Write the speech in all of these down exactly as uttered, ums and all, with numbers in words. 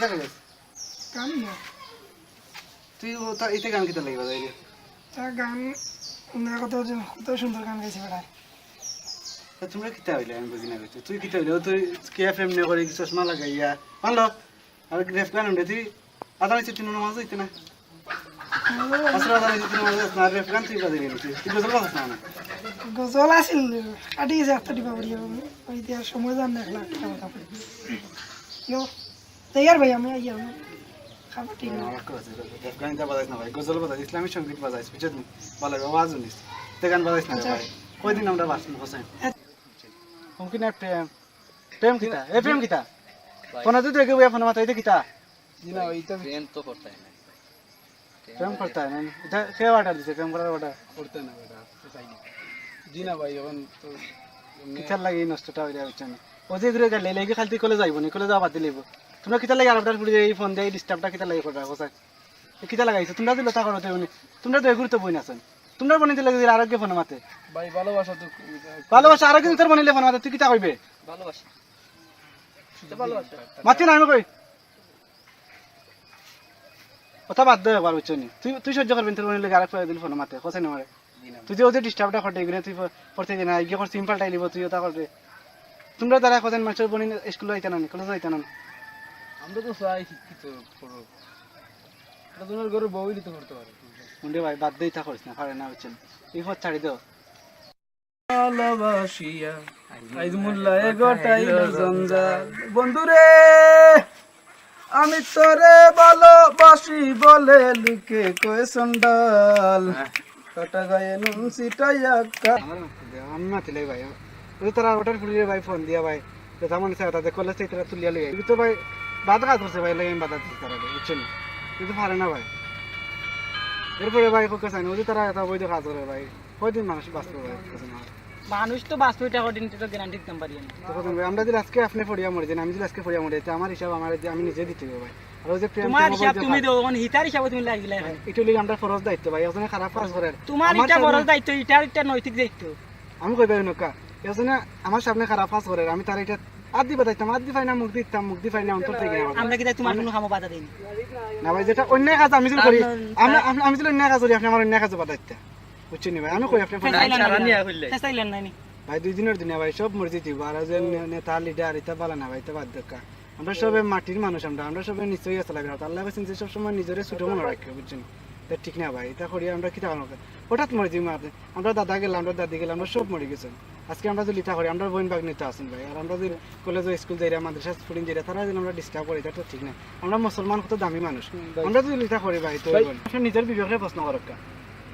গান না। তুই ও তা, ইতে গান কিতা লাগি বাজাইরে? তা গান, না, কত, কত সুন্দর গান গাইছে বেটায়। তা তোমরা কিতা অইলে আমি বুঝি না কিছু। তুই কিতা অইলে? ও তুই কে এফ এম নিয়া করে কি চশমা লাগাইয়া? ভালো। আর রেফ গান উঠে তুই আদান হইছে তিন নামাজ হইতে না। আসলে আদান হইছে তিন নামাজ হইতে না। আর রেফ গান তুই বাজাইলি না। তুই, তুই গজল বাজাস না, না? গজল আছিল, কাটি গেছে একটা টিপা পড়িয়া। ওই দিয়া সময় যার না, এক লাখ টাকা কথা পড়ি। ইয়ো, তাই আর ভাই, আমি আইয়া, আমি খাবার ঠিক না। আমার কথা আছে, রেফ গান ইতা বাজাইস না ভাই, গজল বাজাইস, ইসলামী সঙ্গীত বাজাইস, বুঝছস নি? ভালো লাগে, আওয়াজ উনিস। তে গান বাজাইস না রে আচ্ছা। ভাই। কয়দিন আমরা বাঁচবো, হোসেন? হুমকি না প্রেম? প্রেম কিতা? এ প্রেম কিতা? ভাই। ফোনে তো দেখে বইয়া ফোনে মাথা, ইতা কিতা? জি না ভাই, ইতা প্রেম তো করতে হয় না। প্রেম করতে হয় না? ইতা কে অর্ডার দিছে? প্রেম করার অর্ডার? করতে না বেটা, আজকে চাই না। জি না ভাই, এখন তো এমনি কিতার লাগি এই নষ্টটা হইয়া হচ্ছে না? ও যে ঘুরে গেলে, লেগে খালি কলেজ যাইবো নি, কলেজ যাওয়া বাদ দিলে অইবো। তোমরা কিতার লাগি আর আপনার ফুড়ি এই ফোন দিয়ে এই ডিস্টার্বটা কিতার লাগি করে রাখো, স্যার? এ কিতা লাগাইছো? তোমরা দিলে তা করো তো এমনি। তোমরা তো এগুলো তো বই না আছেন। তোমরা বনে দিলে যদি আরোগ্য ফোন মাতে। ভাই, ভালোবাসা তো ভালোবাসা আরোগ্য তোর বনিলে ফোন মাতে, তুই কিতা কইবে? ভালোবাসা। তো ভালোবাসা। মাতি না আমি কই। কথা বাদ দে একবার, বুঝছো নি? তুই, তুই সহ্য করবি না, তোর বনিলে আরোগ্য দিলে ফোন মাতে, কোথায় নেমারে? জি না। তুই যে ওদের ডিস্টার্বটা ঘটে, এগুলো তুই প-, পড়তে দে না, এগুলো কর সিম্পল টাই লিব, তুই ওটা করবে। তোমরা তারা কোথায় মাস্টার বনি স্কুলে যাইতা না নি, কলেজে যাইতা না নি? আমরা তো চাই শিক্ষিত করো। এটা তোমার ঘরে বউ হইলে তো করতে পারে। মুন্ডে ভাই, বাদ দে, ইতা করিস না, পারে না, বুঝছেন? এই পথ ছাড়ি দাও। ভালোবাসিয়া আইজ মুল্লায় ঘটাইল জঞ্জাল। বন্ধুরে, আমি তোরে ভালোবাসি বলে লোকে কয় চন্ডাল। কাটা গায়ে নুন ছিটাইয়া কা- আমার, আমি মাতিলাই ভাই। ওই তারা ওটার ফুলিয়ে ভাই ফোন দিয়া ভাই। তো তেমন সে তাদের কলেজ থেকে তারা তুলিয়া লইয়া। কিন্তু ভাই, বাদ কাজ করছে ভাই, লাগে আমি বাধা দিচ্ছি তারা, বুঝছেন? কিন্তু পারে না ভাই। এরপরে ভাই, খুব কাছে ওই যে তারা এত অবৈধ কাজ করে ভাই। কয়দিন মানুষ বাঁচবে ভাই, বুঝছেন না? মানুষ তো বাঁচবে, এটা কদিন তো গ্যারান্টি দিতাম পারি আমি। তো কদিন ভাই, আমরা যদি আজকে আপনি পড়িয়া মরে যান, আমি যদি আজকে পড়িয়া মরে যাই, তো আমার হিসাব আমার যে আমি নিজে দিতে হবে ভাই। আর ওই যে প্রেম তোমার প্রেম হিসাব অবৈধ তুমি কাজ। দেও, এখন হিতার হিসাবে তুমি লাগিলে ভাই, এখন। এটা হইলে আমরা ফরজ দায়িত্ব ভাই, একজনে খারাপ কাজ করেন। তোমার আমার এটা সামনে ফরজ দায়িত্ব, ইটার এটা নৈতিক দায়িত্ব। আমি কই ভাই নকা, একজনে আমার সামনে খারাপ কাজ করেন, আমি তার এটা আদি বাতাইতাম, আদি পাই না মুখ দিতাম, মুখ দি পাই না অন্তর থেকে আমার। আমরা কি তাই তোমার কোনো কামো বাধা দেইনি? না ভাই, যেটা অন্যায় কাজ আমি যদি করি, তার নন-, আমি, তার আমি, আমি যদি অন্যায় কাজ করি, আপনি আমার অন্যায় কাজে বাধা দিতে। বুঝছেন নি ভাই? আমি কই আপনি ফেসাইলেন না নি? ফেসাইলেন না নি? ভাই, দুই দিনের দুনিয়া ভাই, সব মরে যেতে হইব। আর যে নে-, নেতা, লিডার, এটা বালা না ভাই, এটা বাদ দরকার। আমরা সবে মাটির মানুষ, আমরা, আমরা সবে নিচেই আছে লাগে। আল্লাহ কইছেন যে সব সময় নিজরে ছোট মনে রাখবে, বুঝছেন? এটা ঠিক না ভাই, এটা করি আমরা কিতা করবো? হঠাৎ মরে যাইবো আপনি। আমরা দাদা গেলাম, আমরা দাদি গেলাম, আমরা সব মরে গেছেন। আজকে আমরা যদি ইতা করি, আমরা বোন ভাগ্নি তো আছেন ভাই, আর আমরা যদি কলেজ স্কুল যাইরা, মাদ্রাসা স্কুল যাইরা, তারা যদি আমরা ডিস্টার্ব করি, এটা তো ঠিক না। আমরা মুসলমান, কত দামি মানুষ, হুম, ভাই। আমরা যদি ইতা করি ভাই, তো ভাই। হইব না। আপনি নিজের বিবেকরে প্রশ্ন করুক।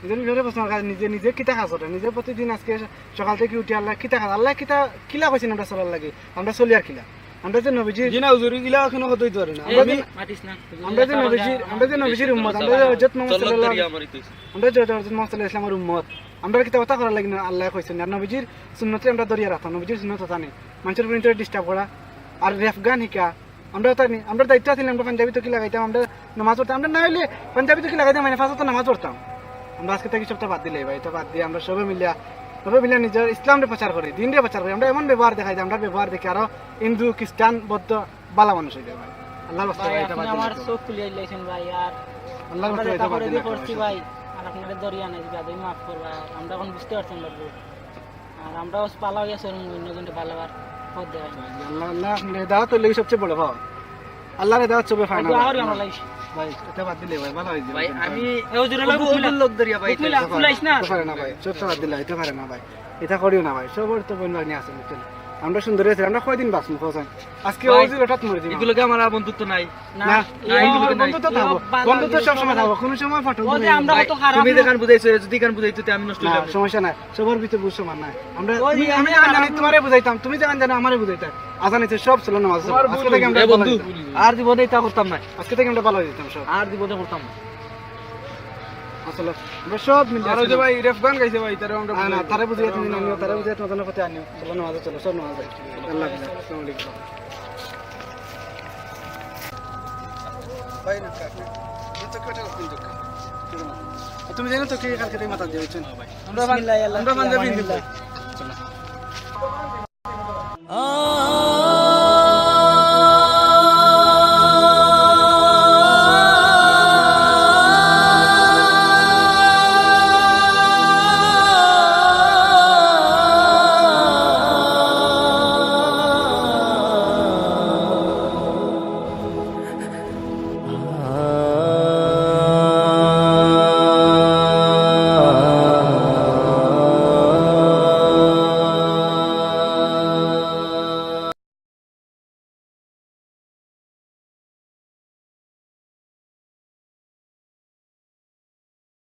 নিজের বিবেকরে প্রশ্ন করুক, নিজে, নিজে কিতা কাজ করে, নিজে প্রতিদিন আজকে সকাল থেকে উঠি আল্লাহ কিতা কাজ, আল্লাহ কিতা, কিলা কইছেন আমরা চলার লাগি, আমরা চলি আর কিলা। আমরা যে নবীজির জি না, হুজুর, ইলা কোনো কথা হইতে পারে না। এই, আমরা যে, মাতিস না। আমরা যে নবীজির, আমরা যে নবীজির উম্মত, আমরা যে হযরত মুহাম্মদ সাল্লাল্লাহু আলাইহি, আমরা যে হযরত মুহাম্মদ সাল্লাল্লাহু আলাইহি ওয়াসাল্লামের উম্মত, আমরা কিতা কথা করার লাগি না, আল্লাহ কইছেন। আর নবীজির সুন্নতরে আমরা ধরিয়া রাখতাম, নবীজির সুন্নত আছে নি, মানুষের উপরে ইন্টারেস্ট ডিস্টার্ব করা, আর রেফ গান হিকা, আমরা তো নি, আমরা দায়িত্ব আছিলাম, আমরা পাঞ্জাবি তো কি লাগাইতাম, আমরা নামাজ পড়তাম, আমরা না হইলে পাঞ্জাবি তো কি লাগাইতাম, মানে পাঁচ ওয়াক্ত নামাজ পড়তাম। আমরা আজকে থেকে সবটা বাদ দিলাই ভাই, এটা বাদ দিয়ে আমরা সবে মিলিয়া, সবে মিলিয়া নিজের ইসলামরে প্রচার করি, দিনরে প্রচার করি। আমরা এমন ব্যবহার দেখাই যে আমরা ব্যবহার দেখি আরো হিন্দু, খ্রিস্টান, বৌদ্ধ বালা মানুষ হয়ে যায় ভাই। আল্লাহর রাস্তায় ভাই, ভাই, এটা আপনি বাদ দিন আমার ভাই। চোখ খুলিয়া দিলাইছেন ভাই, আর আল্লাহর আমরা রাস্তায় যেটা এটা বাদ করে দিন দিয়ে ভাই। করছি ভাই, আর আপনারা দরিয়া নাই, বেয়াদবি মাফ করবা, আমরা এখন বুঝতে পারছেন না। আর আমরাও পালা হইয়া চলুন, অন্যজনকে ভালোবার পথ দেখাই। আল্লাহ, আল্লাহ, হেদায়াত হইলে সবচেয়ে বড় পাওয়া। আল্লাহর হেদায়াত সবে পায় না দোয়া ভাই। করি আমরা লাগি। ভাই, এটা বাদ দিলে ভাই, ভালো হয়ে যাবে। ভাই, আমি এ হুজুর, ওগুলো লোক মিলা। লোক ধরিয়া ভাই, লোক মিলা, এটা পারে না। ফুলাইস না। এটা পারে না ভাই, সবটা বাদ দিলে, এটা পারে না ভাই। এটা করিও না ভাই, সবার তো বোন ভাগ্নি আছে, বুঝছেন? আমরা সুন্দর আছি, আমরা কয়দিন বাঁচবো, কোথায়? আজকে ভাই, ওই যে হঠাৎ মরে যাবো। এগুলোকে আমার আর বন্ধুত্ব নাই। না, না, এই এই বন্ধুত্ব বন্ধুত্ব নাই। তো থাকবো। ভালো বন্ধুত্ব লাগে, সবসময় ভালো। থাকবো। কোনো সময় ফাটল ওই যে ধরে আমরা না। কত খারাপ তুমি না। যেখান বুঝাইছো, যদি এখান বুঝাইতো, তে আমি নষ্ট না, হইতাম। সমস্যা নাই। সবার ভিতরে বুঝ সমান নাই। আমরা, ওই তুমি, যে আমি আমি যেখান জানি, খারাপ তোমারে বুঝাইতাম, তুমি যেখান জানো, আমারে বুঝাইতাম। আজান হইছে, সব চলো নামাজ তোমার চলো। আজকে ভুল থেকে আমরা হইছে। এ ভালো বন্ধু, হইতাম। আর জীবনে এটা করতাম না। আজকে থেকে আমরা ভালো হইতাম সব। আর জীবনে করতাম না। আসলে আমরা সব মিলে আর ওই যে আসলে ভাই, রেফ গান গাইছে ভাই, তারে আমরা না, না, বুঝাই। তারে বুঝিয়ে তুমি আনিও, তারে বুঝিয়ে তোমার জন্য কথা আনিও। চলো নামাজ চলো, সব নামাজ যাই। আল্লাহ হাফেজ, আসসালামু আলাইকুম। ভাই, না, কাট, না। এই তো কেটে রাখুন, তো কেটে রাখুন। তুমি জানো তো কে কালকে তাই মাথা দিয়ে উঠছেন? আমরা বান-, বিসমিল্লাহ, আল্লাহ, আমরা পাঞ্জাবি আলহামদুলিল্লাহ।